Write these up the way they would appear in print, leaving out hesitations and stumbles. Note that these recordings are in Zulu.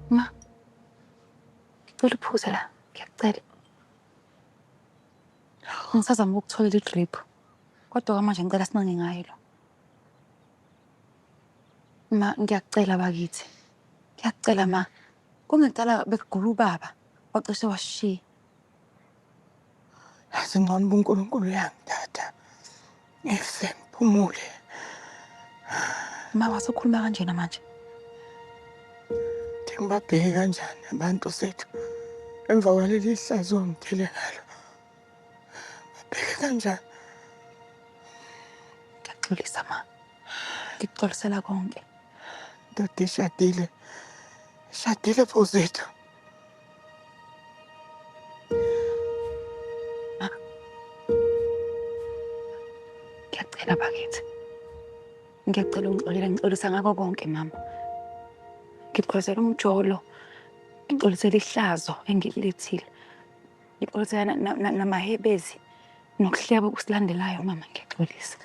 Ma, ngicela uphuze la, ngiyakucela. Ngisazama ukukutholela i-drip. Kodwa kwamanje ngicela sinange ngayo lo. Ma, ngiyakucela bakithi. Ngiyakucela ma. Kungekudala bekugula ubaba, wacishe wasishiya. Yazi ngcono uba uNkulunkulu uyangithatha. Ngife ngiphumule. Ma, wasukhuluma kanjena manje. Thi ngibabheke kanjani abantu sethu emva kwaleli hlazo ongithele ngalo. Babheke kanjani? Ngiyaxolisa ma. Ngikuxolisela konke. Ndoda ishadile. Ishadile pho zethu. Ma. Ngiyacela bakithi. Ngiyacela ungixolele ngixolisa ngakho konke mama. Ngixolisela umjolo. Ngixolisela ihlazo engililethile. Ngixolisela namahebezi nokuhleba okusilandelayo mama ngiyaxolisa.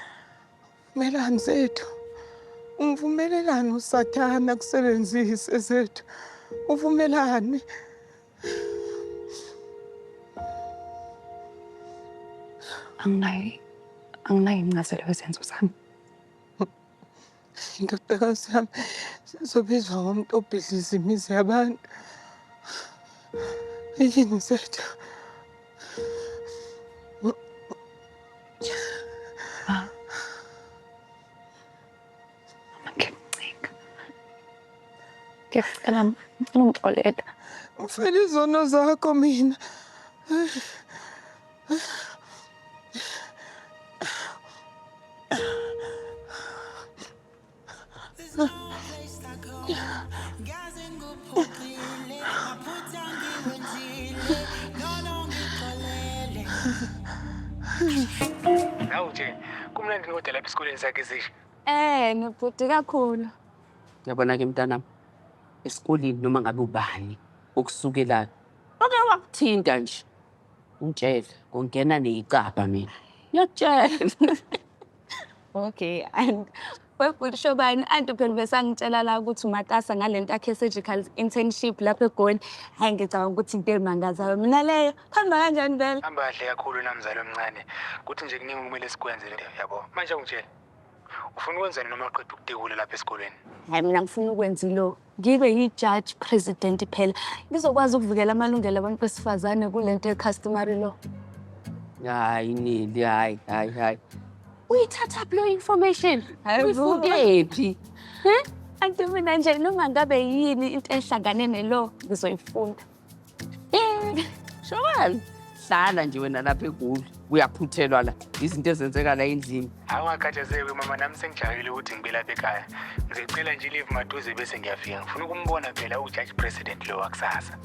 Vumelani zethu. Umvumelelani uSathane akusebenzise zethu. Uvumelani. Anginayo anginayo incazelo yezenzo zami. Indodakazi yami sizobizwa ngomuntu obhidliza imizi yabantu. Yini zethu? Ma. Mama ngiyakucenga. Ngiyakucela ma, ngicela ungixolele. Ngifela izono zakho mina. Hawu nje, kumnandi kodwa lapha esikoleni sakhe esisha. Eh, ngibhuti kakhulu. Uyabona-ke mntanami, esikoleni noma ngabe ubani okusukelayo, oke wakuthinta nje, ungitshele, ngongena neyicabha mina. Ngiyakutshela. Okay, and webhuti Shobani, anti phela ubesangitshela la ukuthi umatasa ngalento yakhe surgical internship lapha eGoli. Hayi ngicabanga ukuthi into emangazayo mina leyo. Hamba kanjani vele? Hamba kahle kakhulu namzali omncane. Kuthi nje kuningi okumele sikwenze yabo. Manje ungitshele. Ufuna ukwenzani noma uqeda ukutekula lapha esikolweni? Hayi mina ngifuna ukwenza ilo. Ngibe yi-judge president phela. Ngizokwazi ukuvikela amalungelo abantu besifazane kule nto ye-customary law. Hayi Neli, hayi, hayi, hayi. Uyithathaphi leyo information? Hayi bo. Uyifundephi? Anti mina nje noma ngabe yini into ehlangane ne-law ngizoyifunda. Shobani, hlala nje wena lapha eGoli. Uyaphuthelwa la. Izinto ezenzeka la endlini. Hawu ungakhathazeki mama nami sengijahile ukuthi ngibe lapha ekhaya. Ngizocela nje leave maduze bese ngiyafika. Ngifuna ukumbona phela uJudge President lo wakusasa.